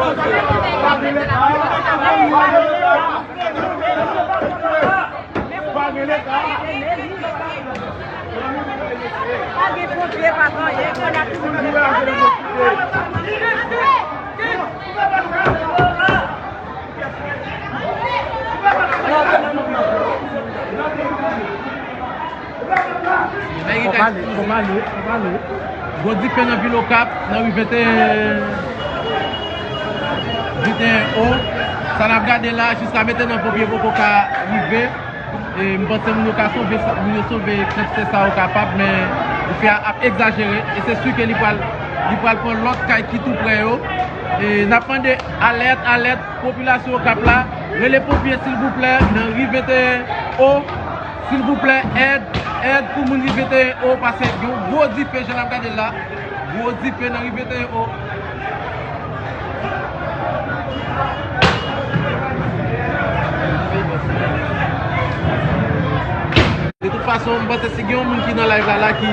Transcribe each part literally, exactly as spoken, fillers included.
Fò pale, fò pale, fò pale. Gwo dife nan vil Okap, nan ri venteyen, venteyen O. Sa n ap gade la, jiska mentnan, ponpye poko ka rive. E m panse moun yo ka sove, moun yo sove kantite sa yo kapab, men dife a ap egzajere. E se si ke li pral, li pral pran lòt kay ki tou pre yo. E n ap mande alèt, alèt, popilasyon Okap la, rele ponpye silvouplè nan ri venteyen O. Silvouplè, èd, èd pou moun ri venteyen O, paske gen yon gwo dife, jan n ap gade l la. Gwo dife nan ri venteyen O. De tout fason, m panse si gen yon moun ki nan live la, la ki,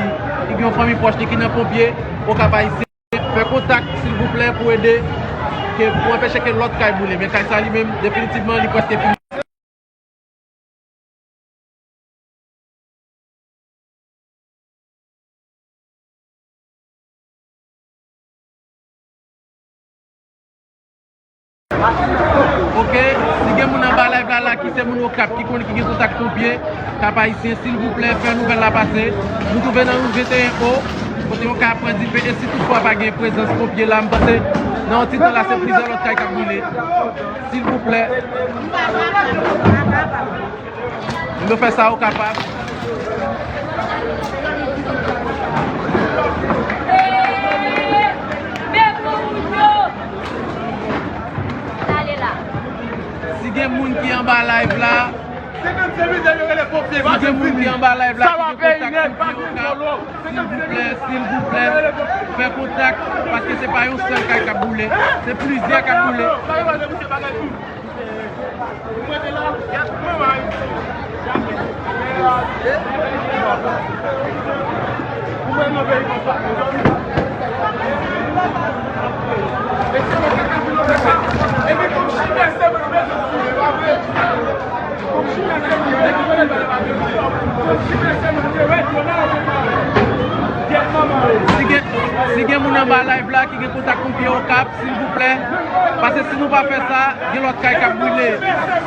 ki gen yon fanmi pwòch li ki nan ponpye, Okap Ayisyen, fè kontak, silvouplè, pou ede, ke, pou anpeche ke lòt kay boule. Men kay sa li menm, definitivman, li prèske fini. Ok, si gen moun anba live la, la ki se moun Okap, ki konn, ki gen kontak ponpye, Kap Ayisyen, silvouplè, fè nouvèl la pase. Nou twouve nan ri venteyen O, kote yon kay ap pran dife, e si toutfwa pa gen prezans ponpye la, m panse nan yon ti tan la, se plizyè lòt kay k ap boule. Silvouplè. Nou fè sa yo kapab. Si gen moun ki anba live la, si gen moun ki anba live la, ki gen kontak pou Okap, silvouplè, silvouplè, fè kontak, paske se pa yon sèl kay k ap boule, se plizyè k ap boule. Si gen, si gen moun anba live la ki gen kontak pou Okap, silvouplè. Paske si nou pa fè sa, gen lòt kay k ap boule.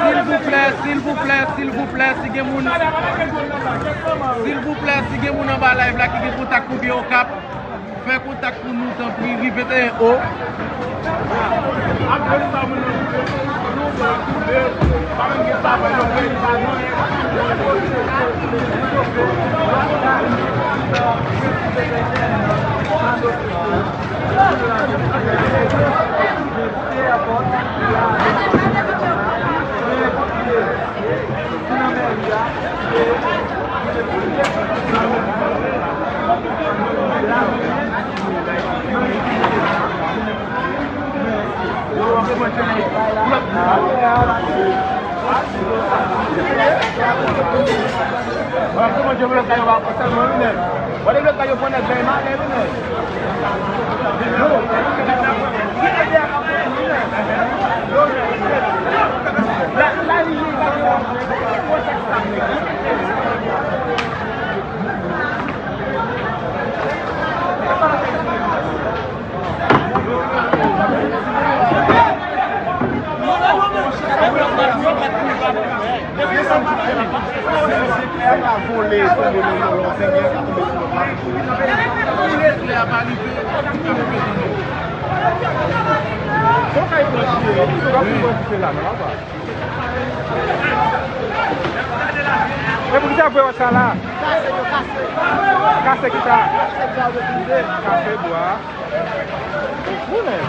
Silvouplè, silvouplè, silvouplè, si gen moun, silvouplè, si gen moun anba live la ki gen kontak pou Okap, fè kontak pou nou, tanpri, ri venteyen O. E poukisa w voye wòch sa la? Kase ki sa? Kase bwa. Boulen.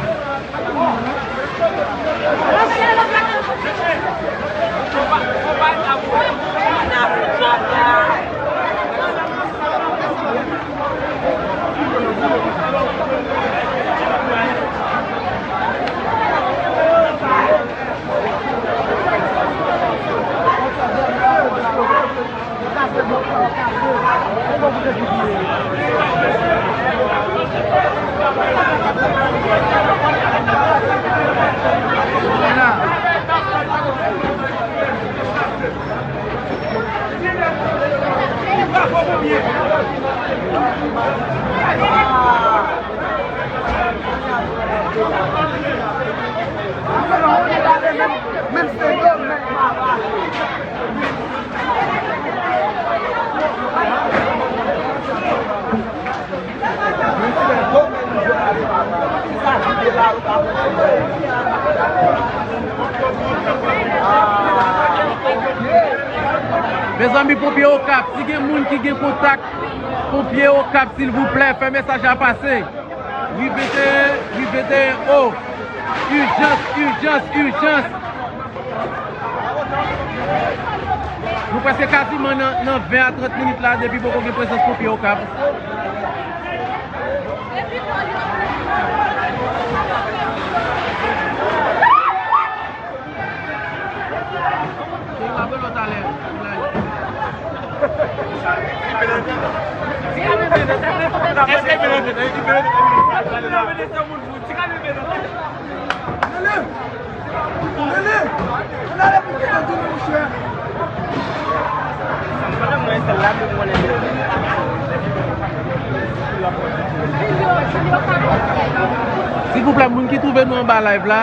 Mezanmi, ponpye Okap, si gen moun ki gen kontak ponpye Okap, silvouplè, fè mesaj la pase. Ri venteyen, ri venteyen O. Ijans, ijans, ijans. Nou prèske kaziman nan, nan ven a trant minit la depi poko gen prezans ponpye Okap. Silvouplè, moun ki twouve nou anba live la,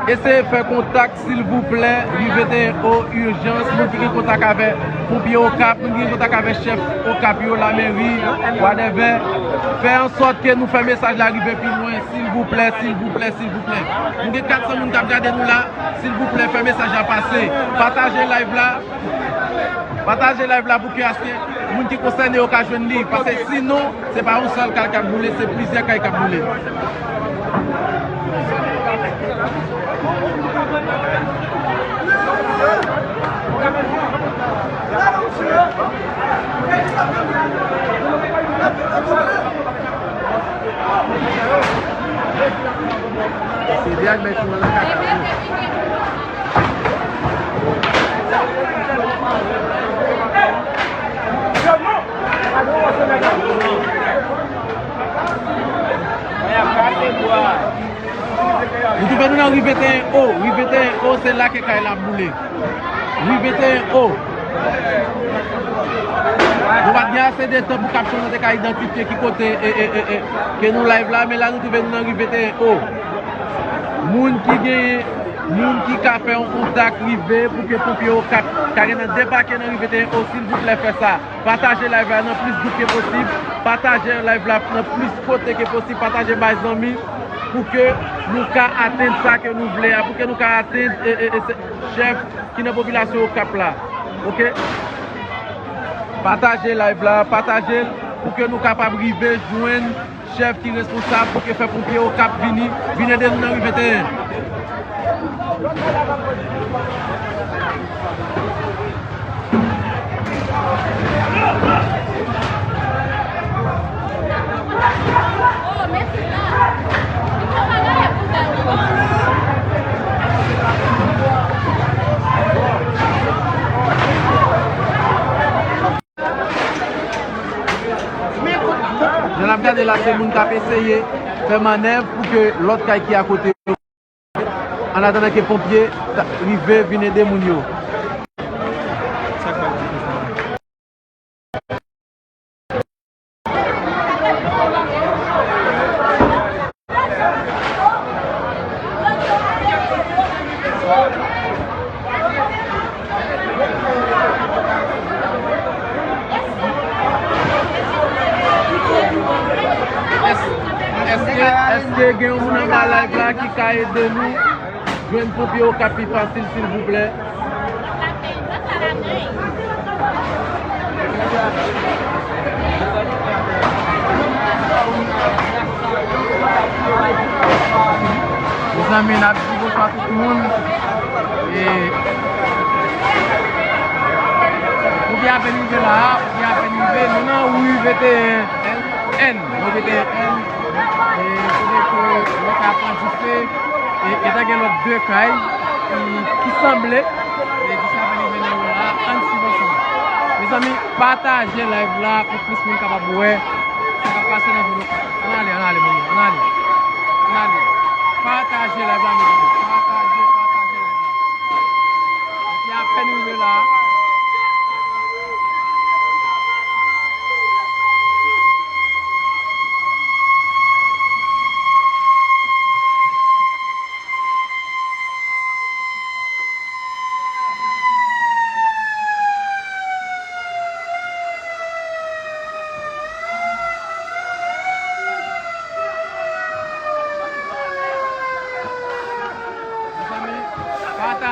eseye fè kontak, silvouplè, ri venteyen O, ijans, moun ki gen kontak avè ponpye Okap, moun ki gen kontak avè chèf Okap yo, lameri, whatever. Fè an sòt ke nou fè mesaj la rive pi lwen, silvouplè, silvouplè, silvouplè. Nou gen kat san moun k ap gade nou la, silvouplè, fè mesaj la pase. Pataje live la. Pataje live la pou ke aske moun ki konsène yo ka jwenn li. Paske sinon, se pa yon sèl kay k ap boule, se plizyè kay k ap boule. Se de ak bèk mwen nan kaka. Nou twouve nou nan ri venteyen O. Ri venteyen O, se la ke kay la boule. Ri venteyen O. Nou pa t gen ase de tan pou kapsyon nou te ka idantifye ki kote, e, e, e, e, ke nou live la, men la nou twouve nou nan ri venteyen O. Moun ki genyen, moun ki ka fè yon kontak rive pou ke ponpye yo ka, ka gentan debake nan ri venteyen O, silvouplè fè sa. Pataje live la nan plis gwoup ke posib. Pataje live la nan plis kote ke posib. Pataje bay zanmi pou ke nou ka atenn sa ke nou vle a, pou ke nou ka atenn, e, e, e, se, chèf ki nan popilasyon Okap la. Oke? Pataje live la, pataje l pou ke nou kapab rive jwenn chèf ki responsab pou ke fè ponpye Okap vini, vin ede nou nan ri venteyen. Jan n ap gade la, se moun k ap eseye fè mannèv pou ke lòt kay ki akote yo, annatandan ke ponpye ta-, rive vin ede moun yo. Èske, èske gen yon moun anba live la ki ka ede nou jwenn ponpye Okap pi fasil, silvouplè? Mezanmi, n ap di bonswa tout moun. E, ponpye apèn rive la, ponpye apèn rive, nou nan ri venteyen N, ri venteyen N, e, kote ke lòt la pran dife, e, gentan gen lòt de kay ki, ki sanble, e, ki sa vini vini la, ann swiv ansanm. Mezanmi, pataje live la pou plis moun kapab wè sa k ap pase nan vil Okap. Ann ale, ann ale, moun yo, ann ale. Ann ale. Pataje live la, mezanmi. Pataje, pataje live la. Li apèn rive la.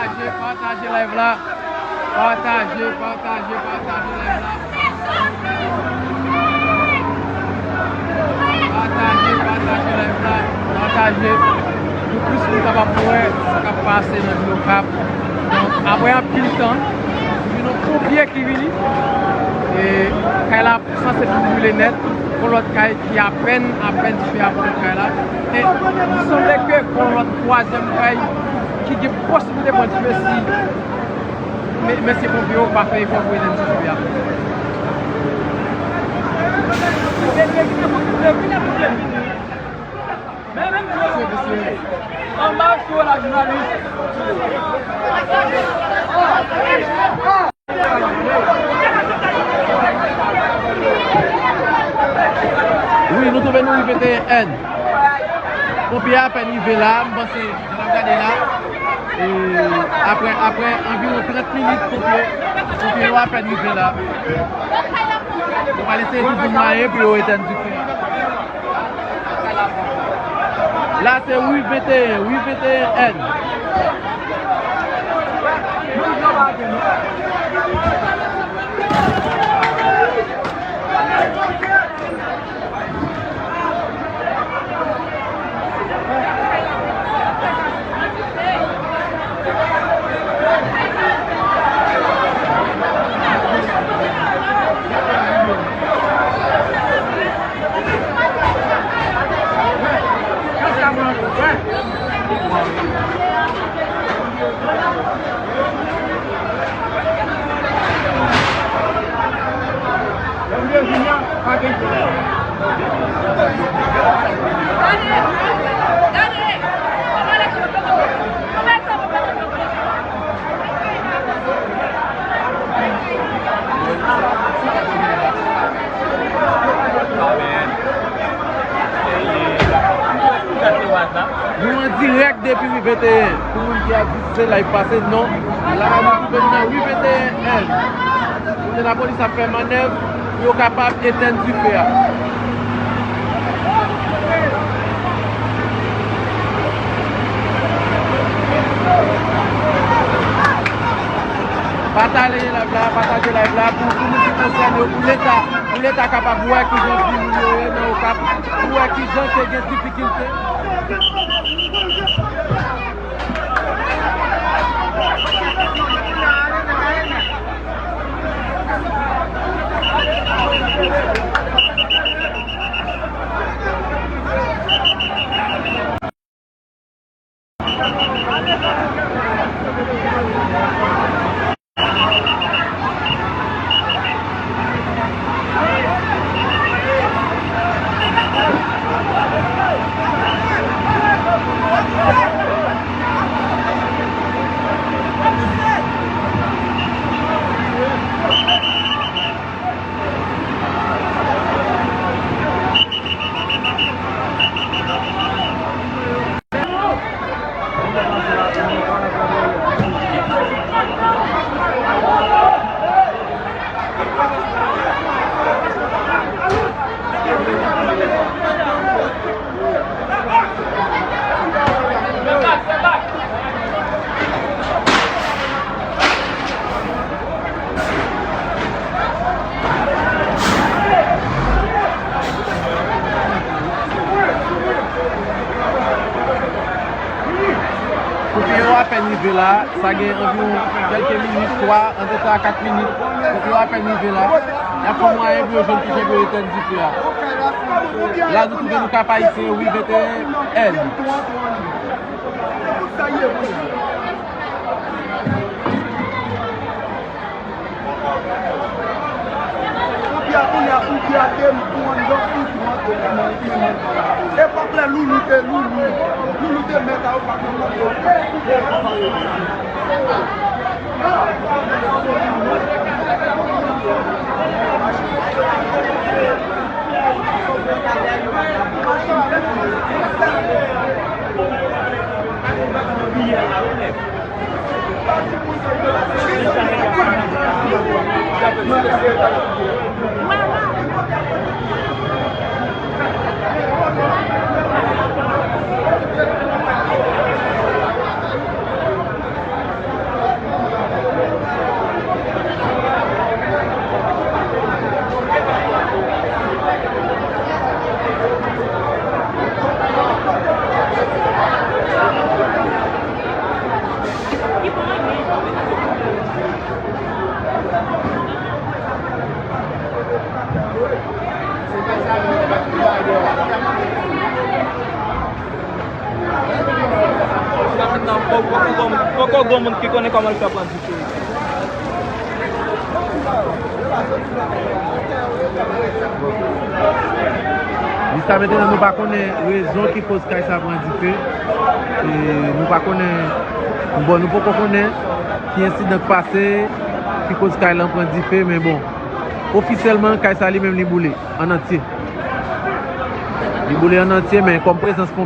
Pataje, pataje live la. Pataje, pataje, pataje live la. Pataje, pataje live la. Pataje. Pou plis moun kapab wè sa k ap pase nan vil Okap. Donk, apre anpil tan, gen yon ponpye ki vini. E kay la sanse fin brile nèt. Gon lòt kay ki apèn, apèn dife a pran kay la. E li sanble ke gon lòt twazyèm kay ki gen posiblite pran dife si me-, mesye ponpye yo pa fè efò pou etenn dife a. Anba sou la jounalis. Wi, nou twouve nou rive te N. Ponpye a apèn rive la, m panse, jan n ap gade la. E apre, apre anviwon trant minit, ponpye, ponpye yo apèn rive la. Yo pral eseye touzour mwayen pou yo etèn dife a. La se ri venteyen, ri venteyen N. Nou an dirèk depi ri venteyen. Pou moun ki ap di se live pase, non. La, nou twouve nou nan ri venteyen N. Kote lapolis ap fè mannèv pou yo kapab etèn dife a. Pataje live la, pataje live la pou tout moun ki konsène yo, pou Leta, pou Leta kapab wè kijan vi moun yo ye nan Okap, pou wè kijan ke gen difikilte. Ponpye yo apèn rive la, sa gen anviwon kèlke minit, twa, ant twa a kat minit. Ponpye yo apèn rive la. Y ap fè mwayen pou yo jwenn kijan pou yo etèn dife a. La, nou twouve nou Kap Ayisyen, ri venteyen N. Ou byen, kounye a, ou byen, de m pou anndan, ou tou antre pou mwen, ou byen mwen. Epòk lè Loulou te Loulou, Loulou te mèt a yo pa konn nan yo. Poko, poko, poko granmoun ki konnen kòman l fè pran dife. Jiska mentnan, nou pa konnen rezon ki koz kay sa pran dife. E nou pa konnen, bon, nou poko konnen ki ensidan k pase, ki koz kay lan pran dife, men bon, ofisyèlman, kay sa li menm li boule an antye. Li boule an antye, men kòm prezans